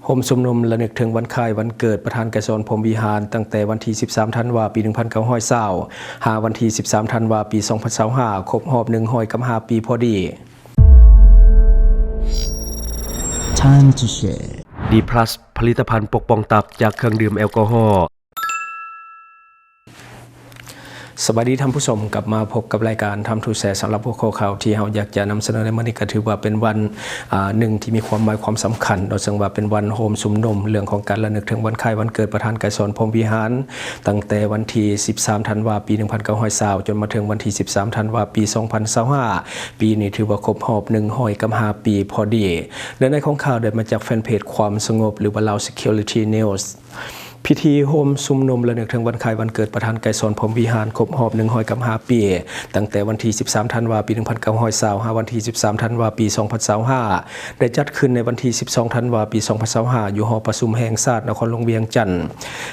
ໂຮມຊຸມນຸມລະນຶກເຖິງວັນຄ້າຍວັນເກີດປະທານໄກສອນ ພົມວິຫານ ຕັ້ງແຕ່ວັນທີສິບສາມ ທັນວາ ປີໜຶ່ງພັນເກົ້າຮ້ອຍຊາວ ຫາວັນທີສິບສາມ ທັນວາ ປີສອງພັນຊາວຫ້າ ຄົບຮອບໜຶ່ງຮ້ອຍກັບຫ້າປີພໍດີ. Time to share. ດີພລັສ ຜະລິດຕະພັນປົກປ້ອງຕັບຈາກເຄື່ອງດື່ມແອລກໍຮໍ. ສະບາຍດີທ່ານຜູ້ຊົມ, ກັບມາພົບກັບລາຍການ Time to Share ສຳລັບຫົວຂໍ້ຂ່າວທີ່ເຮົາຢາກຈະນຳສະເໜີໃນມື້ນີ້ ກໍຖືວ່າເປັນວັນ ອາ ໜຶ່ງທີ່ມີຄວາມໝາຍຄວາມສຳຄັນເນາະ, ເຊິ່ງວ່າເປັນວັນໂຮມຊຸມນຸມເລື່ອງຂອງການລະນຶກເຖິງວັນຄ້າຍວັນເກີດປະທານໄກສອນ ພົມວິຫານ ຕັ້ງແຕ່ວັນທີສິບສາມ ທັນວາ ປີໜຶ່ງພັນເກົ້າຮ້ອຍຊາວ ຈົນມາເຖິງວັນທີສິບສາມ ທັນວາ ປີສອງພັນຊາວຫ້າ. ປີນີ້ຖືວ່າຄົບຮອບໜຶ່ງຮ້ອຍກັບຫ້າປີພໍດີ. ເນື້ອໃນຂອງຂ່າວໄດ້ມາຈາກແຟນເພຈຄວາມສະຫງົບ ຫຼືວ່າ Lao Security News. ພິທີໂຮມຊຸມນຸມລະນຶກເຖິງວັນຄ້າຍວັນເກີດປະທານໄກສອນ ພົມວິຫານ ຄົບຮອບໜຶ່ງຮ້ອຍກັບຫ້າປີ, ຕັ້ງແຕ່ວັນທີສິບສາມ ທັນວາ ປີໜຶ່ງພັນເກົ້າຮ້ອຍຊາວ ຫາວັນທີສິບສາມ ທັນວາ ປີສອງພັນຊາວຫ້າ ໄດ້ຈັດຂຶ້ນໃນວັນທີສິບສອງ ທັນວາ ປີສອງພັນຊາວຫ້າ ຢູ່ຫໍປະຊຸມແຫ່ງຊາດນະຄອນຫຼວງວຽງຈັນ.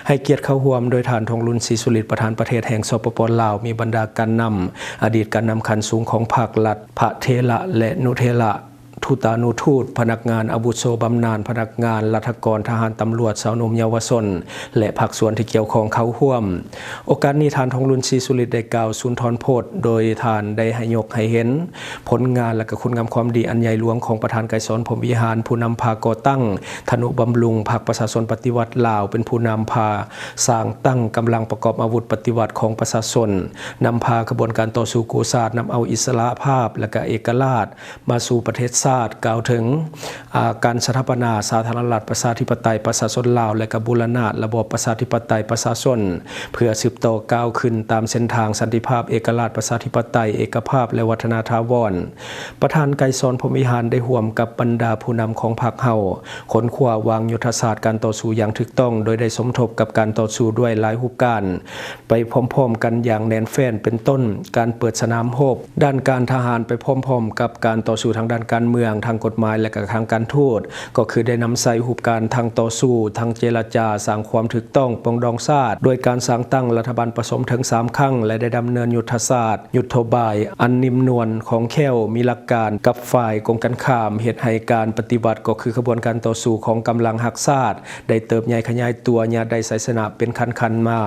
ໃຫ້ກຽດເຂົ້າຮ່ວມໂດຍທ່ານ ທອງລຸນ ສີສຸລິດ ປະທານປະເທດແຫ່ງ ສປປ ລາວ, ມີບັນດາການນຳ, ອະດີດການນຳຂັ້ນສູງຂອງພັກລັດ, ພະເຖລະ ແລະ ນຸເຖລະ, ທູຕານຸທູດ, ພະນັກງານອາວຸໂສບຳນານ, ພະນັກງານລັດຖະກອນ, ທະຫານ, ຕຳຫຼວດ, ຊາວໜຸ່ມເຍົາວະຊົນ ແລະ ພາກສ່ວນທີ່ກ່ຽວຂ້ອງເຂົ້າຮ່ວມ. ໂອກາດນີ້ ທ່ານ ທອງລຸນ ສີສຸລິດ ໄດ້ກ່າວສຸນທອນພົດ, ໂດຍທ່ານໄດ້ໃຫ້ຍົກໃຫ້ເຫັນຜົນງານ ແລະ ກະຄຸນງາມຄວາມດີອັນໃຫຍ່ຫຼວງຂອງປະທານໄກສອນ ພົມວິຫານ, ຜູ້ນຳພາກໍ່ຕັ້ງ, ທະນຸບຳລຸງພັກປະຊາຊົນປະຕິວັດລາວ, ເປັນຜູ້ນຳພາສ້າງຕັ້ງກຳລັງປະກອບອາວຸດປະຕິວັດຂອງປະຊາຊົນ, ນຳພາຂະບວນການຕໍ່ສູ້ກູ້ຊາດ, ນຳເອົາອິດສະຫຼະພາບ ແລະ ກະເອກະລາດ ມາສູ່ປະເທດຊາດ, ກ່າວເຖິງ ອາ ການສະຖາປະນາສາທາລະນະລັດປະຊາທິປະໄຕປະຊາຊົນລາວ ແລະ ກະບູລະນະລະບອບປະຊາທິປະໄຕປະຊາຊົນ ເພື່ອສືບຕໍ່ກ້າວຂຶ້ນຕາມເສັ້ນທາງສັນຕິພາບ, ເອກະລາດ, ປະຊາທິປະໄຕ, ເອກະພາບ ແລະ ວັດທະນາຖາວອນ. ປະທານໄກສອນ ພົມວິຫານ ໄດ້ຮ່ວມກັບບັນດາຜູ້ນຳຂອງພັກເຮົາ ຄົ້ນຄວ້າວາງຍຸດທະສາດການຕໍ່ສູ້ຢ່າງຖືກຕ້ອງ, ໂດຍໄດ້ສົມທົບກັບການຕໍ່ສູ້ດ້ວຍຫຼາຍຮູບການ ໄປພ້ອມໆກັນຢ່າງແໜ້ນແຟ້ນ, ເປັນຕົ້ນ ການເປີດສະໜາມຮົບດ້ານການທະຫານໄປພ້ອມໆກັບການຕໍ່ສູ້ທາງດ້ານການເມືອງ, ທາງກົດໝາຍ ແລະ ກະທາງການທູດ, ກໍຄືໄດ້ນຳໃຊ້ຮູບການທັງຕໍ່ສູ້, ທັງເຈລະຈາ, ສ້າງຄວາມຖືກຕ້ອງ, ປອງດອງຊາດ, ດ້ວຍການສ້າງຕັ້ງລັດຖະບານປະສົມເຖິງສາມຄັ້ງ ແລະ ໄດ້ດຳເນີນຍຸດທະສາດ, ຍຸດໂທບາຍອັນໜິ່ມນວນ, ຄ່ອງແຄ້ວ, ມີຫຼັກການກັບຝ່າຍກົງກັນຂ້າມ, ເຮັດໃຫ້ການປະຕິວັດ ກໍຄືຂະບວນການຕໍ່ສູ້ຂອງກຳລັງຮັກຊາດ ໄດ້ເຕີບໃຫຍ່ຂະຫຍາຍຕົວ, ຍາດໄດ້ໄຊຊະນະເປັນຂັ້ນໆມາ.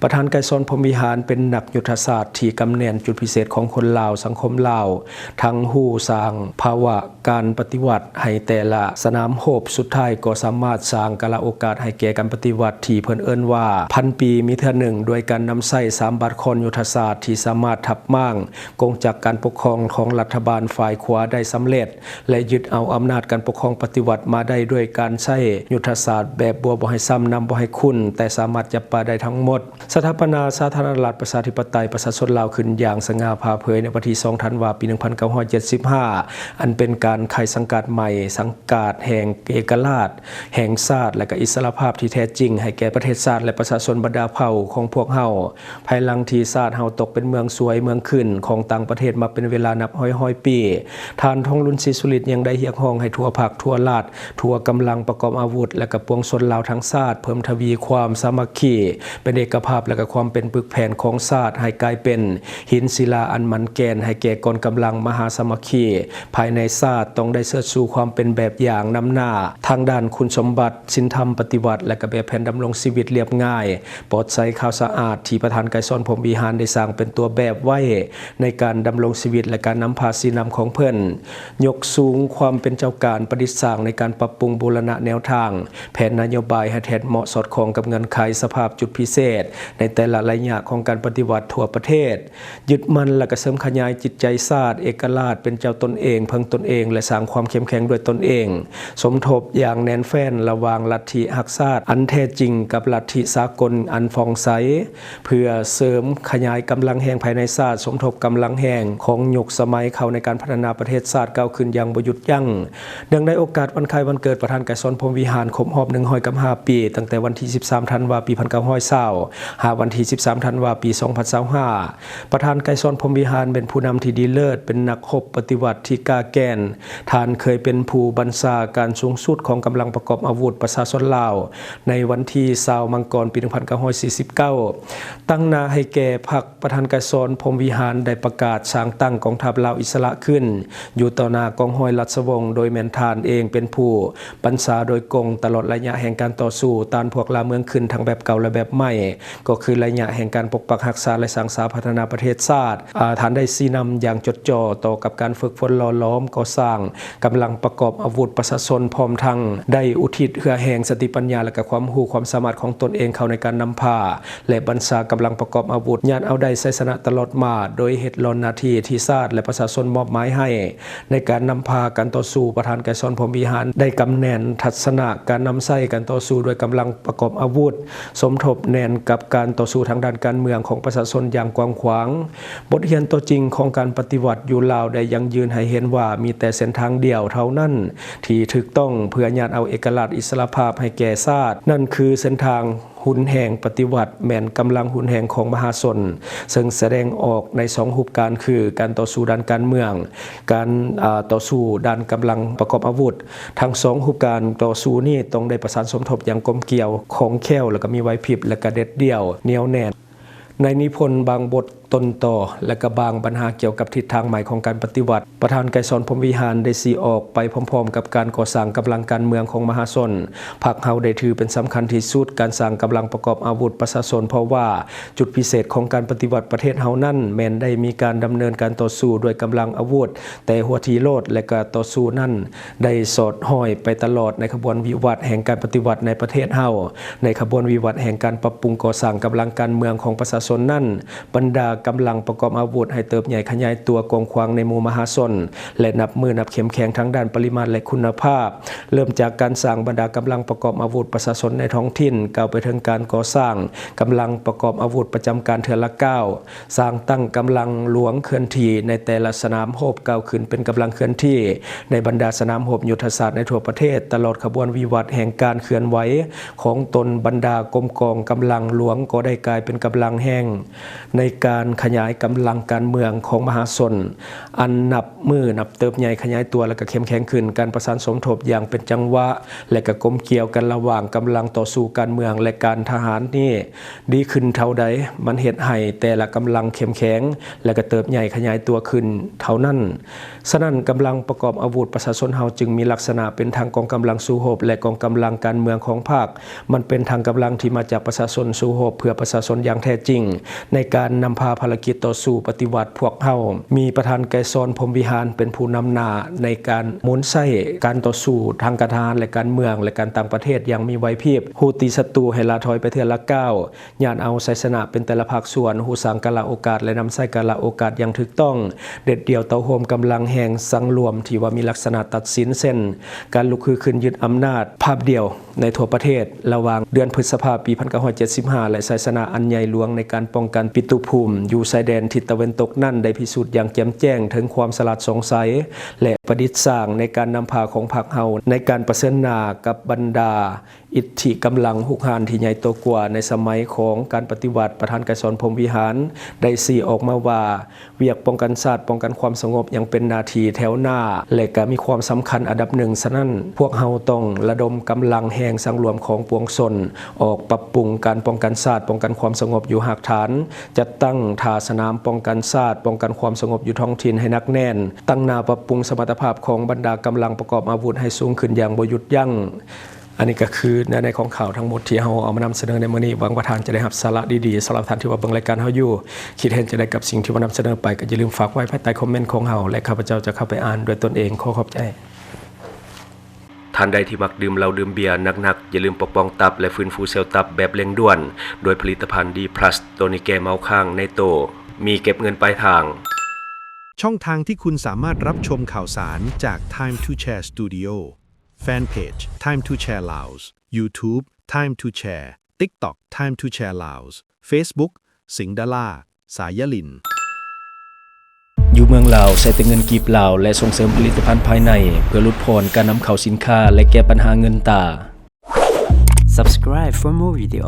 ປະທານໄກສອນ ພົມວິຫານ ເປັນນັກຍຸດທະສາດທີ່ກຳແໜ້ນຈຸດພິເສດຂອງຄົນລາວ, ສັງຄົມລາວ, ທັງຮູ້ສ້າງພາວະການປະຕິວັດໃຫ້ແຕ່ລະສະໜາມຮົບ, ສຸດທ້າຍກໍສາມາດສ້າງກາລະໂອກາດໃຫ້ແກ່ການປະຕິວັດທີ່ເພິ່ນເອີ້ນວ່າພັນປີມີເທື່ອໜຶ່ງ, ດ້ວຍການນຳໃຊ້ສາມບາດຄ້ອນຍຸດທະສາດທີ່ສາມາດທັບມ້າງກົງຈັກການປົກຄອງຂອງລັດຖະບານຝ່າຍຂວາໄດ້ສຳເລັດ. ແລະ ຍຶດເອົາອຳນາດການປົກຄອງປະຕິວັດມາໄດ້ດ້ວຍການໃຊ້ຍຸດທະສາດແບບບົວບໍ່ໃຫ້ຊ້ຳ ນ້ຳບໍ່ໃຫ້ຂຸ້ນ, ແຕ່ສາມາດຈັບປາໄດ້ທັງໝົດ. ສະຖາປະນາສາທາລະນະລັດປະຊາທິປະໄຕປະຊາຊົນລາວຂຶ້ນຢ່າງສະຫງ່າຜ່າເຜີຍໃນວັນທີສອງ ທັນວາ ປີໜຶ່ງພັນເກົ້າຮ້ອຍເຈັດສິບຫ້າ ອັນເປັນການໄຂສັງກາດໃໝ່, ສັງກາດແຫ່ງເອກະລາດ ແຫ່ງຊາດ ແລະ ກະອິດສະຫຼະພາບທີ່ແທ້ຈິງໃຫ້ແກ່ປະເທດຊາດ ແລະ ປະຊາຊົນບັນດາເຜົ່າຂອງພວກເຮົາ. ພາຍຫຼັງທີ່ຊາດເຮົາຕົກເປັນເມືອງຊວຍເມືອງຂຶ້ນຂອງຕ່າງປະເທດມາເປັນເວລານັບຮ້ອຍໆປີ, ທ່ານ ທອງລຸນ ສີສຸລິດ ຍັງໄດ້ຮຽກຮ້ອງໃຫ້ທົ່ວພັກ, ທົ່ວລັດ, ທົ່ວກຳລັງປະກອບອາວຸດ ແລະ ກະປວງຊົນລາວທັງຊາດ ເພີ່ມທະວີຄວາມສາມັກຄີ, ເປັນເອກະພາບ ແລະ ກະຄວາມເປັນປຶກແຜ່ນຂອງຊາດໃຫ້ກາຍເປັນຫີນສິລາອັນໝັ້ນແກ່ນໃຫ້ແກ່ກອງກຳລັງມະຫາສາມັກຄີ. ພາຍໃນຊາດຕ້ອງໄດ້ເຊີດຊູຄວາມເປັນແບບຢ່າງນຳໜ້າທາງດ້ານຄຸນສົມບັດ, ສິນທຳປະຕິວັດ ແລະ ກະແບບແຜນດຳລົງຊີວິດລຽບງ່າຍ, ປອດໃສ, ຂາວສະອາດ ທີ່ປະທານໄກສອນ ພົມວິຫານ ໄດ້ສ້າງເປັນຕົວແບບໄວ້ໃນການດຳລົງຊີວິດ ແລະ ການນຳພາຊີ້ນຳຂອງເພິ່ນ. ຍົກສູງຄວາມເປັນເຈົ້າການປະດິດສ້າງໃນການປັບປຸງບູລະນະແນວທາງ, ແຜນນະໂຍບາຍໃຫ້ແທດເໝາະສອດຄ່ອງກັບເງື່ອນໄຂສະພາບຈຸດພິເສດໃນແຕ່ລະໄລຍະຂອງການປະຕິວັດທົ່ວປະເທດ. ຍຶດໝັ້ນ ແລະ ກະເສີມຂະຫຍາຍຈິດໃຈຊາດເອກະລາດເປັນເຈົ້າຕົນເອງ, ເພິ່ງຕົນເອງ ແລະ ສ້າງຄວາມເຂັ້ມແຂງດ້ວຍຕົນເອງ, ສົມທົບຢ່າງແໜ້ນແຟ້ນລະຫວ່າງລັດທິຮັກຊາດອັນແທ້ຈິງກັບລັດທິສາກົນອັນຟອງໃສ, ເພື່ອເສີມຂະຫຍາຍກຳລັງແຮງພາຍໃນຊາດ, ສົມທົບກຳລັງແຮງຂອງຍຸກສະໄໝເຂົ້າໃນການພັດທະນາປະເທດຊາດກ້າວຂຶ້ນຢ່າງບໍ່ຢຸດຢັ້ງ. ເນື່ອງໃນໂອກາດວັນຄ້າຍວັນເກີດປະທານໄກສອນ ພົມວິຫານ ຄົບຮອບໜຶ່ງຮ້ອຍກັບຫ້າປີ, ຕັ້ງແຕ່ວັນທີສິບສາມ ທັນວາ ປີໜຶ່ງພັນເກົ້າຮ້ອຍຊາວ ຫາວັນທີສິບສາມ ທັນວາ ປີສອງພັນຊາວຫ້າ ປະທານໄກສອນ ພົມວິຫານ ເປັນຜູ້ນຳທີ່ດີເລີດ, ເປັນນັກຮົບປະຕິວັດທີ່ກ້າແກ່ນ, ນ ທ່ານເຄີຍເປັນຜູ້ບັນຊາການສູງສຸດຂອງກຳລັງປະກອບອາວຸດປະຊາຊົນລາວ ໃນວັນທີຊາວ ມັງກອນ ປີໜຶ່ງພັນເກົ້າຮ້ອຍສີ່ສິບເກົ້າ ຕາງໜ້າໃຫ້ແກ່ພັກ ປະທານໄກສອນ ພົມວິຫານ ໄດ້ປະກາດສ້າງຕັ້ງກອງທັບລາວອິດສະຫຼະຂຶ້ນ ຢູ່ຕໍ່ໜ້າກອງຮ້ອຍລາຊະວົງ ໂດຍແມ່ນທ່ານເອງເປັນຜູ້ບັນຊາໂດຍກົງຕະຫຼອດໄລຍະແຫ່ງການຕໍ່ສູ້ຕ້ານພວກລ່າເມືອງຂຶ້ນ ທັງແບບເກົ່າ ແລະ ແບບໃໝ່ ກໍຄືໄລຍະແຫ່ງການປົກປັກຮັກສາ ແລະ ສ້າງສາພັດທະນາປະເທດຊາດ. ອາ, ທ່ານໄດ້ຊີ້ນຳຢ່າງຈົດຈ່ອ ຕໍ່ກັບການຝຶກຝົນຫຼໍ່ຫຼອມກໍ່ສ້າງກຳລັງປະກອບອາວຸດປະຊາຊົນ, ພ້ອມທັງໄດ້ອຸທິດເຫື່ອແຮງສະຕິປັນຍາ ແລະ ກະຄວາມຮູ້ຄວາມສາມາດຂອງຕົນເອງເຂົ້າໃນການນຳພາ ແລະ ບັນຊາກຳລັງປະກອບອາວຸດ, ຍາດເອົາໄດ້ໄຊຊະນະຕະຫຼອດມາ, ໂດຍເຮັດຫຼອນໜ້າທີ່ທີ່ຊາດ ແລະ ປະຊາຊົນມອບໝາຍໃຫ້. ໃນການນຳພາການຕໍ່ສູ້, ປະທານໄກສອນ ພົມວິຫານ ໄດ້ກຳແໜ້ນທັດສະນະການນຳໃຊ້ການຕໍ່ສູ້ດ້ວຍກຳລັງປະກອບອາວຸດ, ສົມທົບແໜ້ນກັບການຕໍ່ສູ້ທາງດ້ານການເມືອງຂອງປະຊາຊົນຢ່າງກວ້າງຂວາງ. ບົດຮຽນຕົວຈິງຂອງການປະຕິວັດຢູ່ລາວໄດ້ຢັ້ງຢືນໃຫ້ເຫັນວ່າ ມີແຕ່ເສັ້ນທາງດຽວເທົ່ານັ້ນທີ່ຖືກຕ້ອງເພື່ອຍາດເອົາເອກະລາດອິດສະຫຼະພາບໃຫ້ແກ່ຊາດ, ນັ້ນຄືເສັ້ນທາງຮຸນແຮງປະຕິວັດ ແມ່ນກຳລັງຮຸນແຮງຂອງມະຫາຊົນ, ເຊິ່ງສະແດງອອກໃນສອງຮູບການ ຄື ການຕໍ່ສູ້ດ້ານການເມືອງ, ການ, ອາ, ຕໍ່ສູ້ດ້ານກຳລັງປະກອບອາວຸດ. ທັງສອງຮູບການຕໍ່ສູ້ນີ້ຕ້ອງໄດ້ປະສານສົມທົບຢ່າງກົມກຽວ, ຄ່ອງແຄ້ວ, ແລະ ກໍມີໄຫວພິບ, ແລະ ກໍເດັດດ່ຽວ, ໜຽວແໜ້ນ. ໃນນິພົນບາງບົດຕົ້ນຕໍ ແລະ ກໍບາງບັນຫາກ່ຽວກັບທິດທາງໃໝ່ຂອງການປະຕິວັດ, ປະທານໄກສອນ ພົມວິຫານ ໄດ້ຊີ້ອອກໄປພ້ອມໆກັບການກໍ່ສ້າງກຳລັງການເມືອງຂອງມະຫາຊົນ. ພັກເຮົາໄດ້ຖືເປັນສຳຄັນທີ່ສຸດການສ້າງກຳລັງປະກອບອາວຸດປະຊາຊົນ, ເພາະວ່າຈຸດພິເສດຂອງການປະຕິວັດປະເທດເຮົານັ້ນ ແມ່ນໄດ້ມີການດຳເນີນການຕໍ່ສູ້ດ້ວຍກຳລັງອາວຸດແຕ່ຫົວທີໂລດ, ແລະ ການຕໍ່ສູ້ນັ້ນ ໄດ້ສອດຫ້ອຍໄປຕະຫຼອດໃນຂະບວນວິວັດແຫ່ງການປະຕິວັດໃນປະເທດເຮົາ. ໃນຂະບວນວິວັດແຫ່ງການປັບປຸງກໍ່ສ້າງກຳລັງການເມືອງຂອງປະຊາຊົນນັ້ນ, ບັນດາກຳລັງປະກອບອາວຸດໃຫ້ເຕີບໃຫຍ່ຂະຫຍາຍຕົວກວ້າງຂວາງໃນໝູ່ມະຫາຊົນ ແລະ ນັບມື້ນັບເຂັ້ມແຂງທາງດ້ານປະລິມານ ແລະ ຄຸນນະພາບ, ເລີ່ມຈາກການສ້າງບັນດາກຳລັງປະກອບອາວຸດປະຊາຊົນໃນທ້ອງຖິ່ນ, ກ້າວໄປເຖິງການກໍ່ສ້າງກຳລັງປະກອບອາວຸດປະຈຳການເທື່ອລະກ້າວ. ສ້າງຕັ້ງກຳລັງຫຼວງເຄື່ອນທີ່ໃນແຕ່ລະສະໜາມຮົບ, ກ້າວຂຶ້ນເປັນກຳລັງເຄື່ອນທີ່ໃນບັນດາສະໜາມຮົບຍຸດທະສາດໃນທົ່ວປະເທດ, ຕະຫຼອດຂະບວນວິວັດແຫ່ງການເຄື່ອນໄຫວຂອງຕົນ. ບັນດາກົມກອງກຳລັງຫຼວງກໍໄດ້ກາຍເປັນກຳລັງແຮງໃນການຂະຫຍາຍກຳລັງການເມືອງຂອງມະຫາຊົນ, ອັນນັບມື້ນັບເຕີບໃຫຍ່ຂະຫຍາຍຕົວ ແລະ ກະເຂັ້ມແຂງຂຶ້ນ. ການປະສານສົມທົບຢ່າງເປັນຈັງຫວະ ແລະ ກະກົມກ່ຽວກັນລະຫວ່າງກຳລັງຕໍ່ສູ້ການເມືອງ ແລະ ການທະຫານນີ້ ດີຂຶ້ນເທົ່າໃດ, ມັນເຮັດໃຫ້ແຕ່ລະກຳລັງເຂັ້ມແຂງ ແລະ ກະເຕີບໃຫຍ່ຂະຫຍາຍຕົວຂຶ້ນເທົ່ານັ້ນ. ສະນັ້ນ, ກຳລັງປະກອບອາວຸດປະຊາຊົນເຮົາຈຶ່ງມີລັກສະນະເປັນທັງກອງກຳລັງສູ້ຮົບ ແລະ ກອງກຳລັງການເມືອງຂອງພັກ. ມັນເປັນທັງກຳລັງທີ່ມາຈາກປະຊາຊົນ, ສູ້ຮົບເພື່ອປະຊາຊົນຢ່າງແທ້ຈິງ. ໃນການນຳພາພາລະກິດຕໍ່ສູ້ປະຕິວັດ, ພວກເຮົາມີປະທານໄກສອນ ພົມວິຫານ ເປັນຜູ້ນຳໜ້າໃນການໝູນໃຊ້ການຕໍ່ສູ້ທາງການທະຫານ ແລະ ການເມືອງ ແລະ ການຕ່າງປະເທດຢ່າງມີໄຫວພິບ, ຮູ້ຕີສັດຕູໃຫ້ລາຖອຍໄປເທື່ອລະກ້າວ. ຍາດເອົາໄຊຊະນະເປັນແຕ່ລະພາກສ່ວນ, ຮູ້ສ້າງກາລະໂອກາດ ແລະ ນຳໃຊ້ກາລະໂອກາດຢ່າງຖືກຕ້ອງ, ເດັດດ່ຽວເຕົ້າໂຮມກຳລັງແຮງສັງລວມທີ່ວ່າມີລັກສະນະຕັດສິນ, ເຊັ່ນ ການລຸກຮືຂຶ້ນຍຶດອຳນາດພາບດຽວໃນທົ່ວປະເທດ ລະຫວ່າງເດືອນພຶດສະພາ ປີໜຶ່ງພັນເກົ້າຮ້ອຍເຈັດສິບຫ້າ ແລະ ໄຊຊະນະອັນໃຫຍ່ຫຼວງໃນການປ້ອງກັນປິຕຸພູມຢູ່ຊາຍແດນທິດຕາເວັນຕົກນັ້ນ ໄດ້ພິສູດຢ່າງແຈ່ມແຈ້ງເຖິງຄວາມສະຫຼາດສ່ອງໃສ ແລະ ປະດິດສ້າງໃນການນຳພາຂອງພັກເຮົາໃນການປະເຊີນໜ້າກັບບັນດາ ອິດທິກຳລັງຮຸກຮານທີ່ໃຫຍ່ໂຕກວ່າໃນສະໄໝຂອງການປະຕິວັດ. ປະທານໄກສອນ ພົມວິຫານ ໄດ້ຊີ້ອອກມາວ່າ ວຽກປ້ອງກັນຊາດ, ປ້ອງກັນຄວາມສະຫງົບຍັງເປັນໜ້າທີ່ແຖວໜ້າ ແລະ ກະມີຄວາມສຳຄັນອັນດັບໜຶ່ງ. ສະນັ້ນ, ພວກເຮົາຕ້ອງລະດົມກຳລັງແຮງສັງລວມຂອງປວງຊົນ ອອກປັບປຸງການປ້ອງກັນຊາດ, ປ້ອງກັນຄວາມສະຫງົບຢູ່ຮາກຖານ, ຈັດຕັ້ງທ່າສະໜາມປ້ອງກັນຊາດ, ປ້ອງກັນຄວາມສະຫງົບຢູ່ທ້ອງຖິ່ນໃຫ້ໜັກແໜ້ນ, ຕັ້ງໜ້າປັບປຸງສະມັດຕະພາບຂອງບັນດາກຳລັງປະກອບອາວຸດໃຫ້ສູງຂຶ້ນຢ່າງບໍ່ຢຸດຢັ້ງ. ອັນນີ້ກໍຄືເນື້ອໃນຂອງຂ່າວທັງໝົດທີ່ເຮົາເອົາມານຳສະເໜີໃນມື້ນີ້. ຫວັງວ່າທ່ານຈະໄດ້ຮັບສາລະດີໆ. ສຳລັບທ່ານທີ່ວ່າເບິ່ງລາຍການເຮົາຢູ່, ຄິດເຫັນຈັ່ງໃດກັບສິ່ງທີ່ວ່ານຳສະເໜີໄປ, ກໍຢ່າລືມຝາກໄວ້ພາຍໃຕ້ຄອມເມັນຂອງເຮົາ ແລະ ຂ້າພະເຈົ້າຈະເຂົ້າໄປອ່ານດ້ວຍຕົນເອງ. ຂໍຂອບໃຈ. ທ່ານໃດທີ່ມັກດື່ມເຫຼົ້າດື່ມເບຍໜັກໆ, ຢ່າລືມປົກປ້ອງຕັບ ແລະ ຟື້ນຟູເຊວຕັບແບບເລັ່ງດ່ວນ ດ້ວຍຜະລິດຕະພັນ D plus ໂຕນີ້ແກ້ເມົາຄ້າງໃນໂຕ, ມີເກັບເງິນປາຍທາງ. ช่องทางที่คุณสามารถรับชมข่าวสารจาก Time to Share Studio Fanpage Time to Share Laos YouTube Time to Share TikTok Time to Share Laos Facebook สิงห์ดารา สายลิน ຢູ່ເມືອງລາວໃຊ້ແຕ່ເງິນກີບລາວ ແລະ ສົ່ງເສີມຜະລິດຕະພັນພາຍໃນ ເພື່ອຫຼຸດຜ່ອນການນຳເຂົ້າສິນຄ້າ ແລະ ແກ້ບັນຫາເງິນຕາ. Subscribe for more video.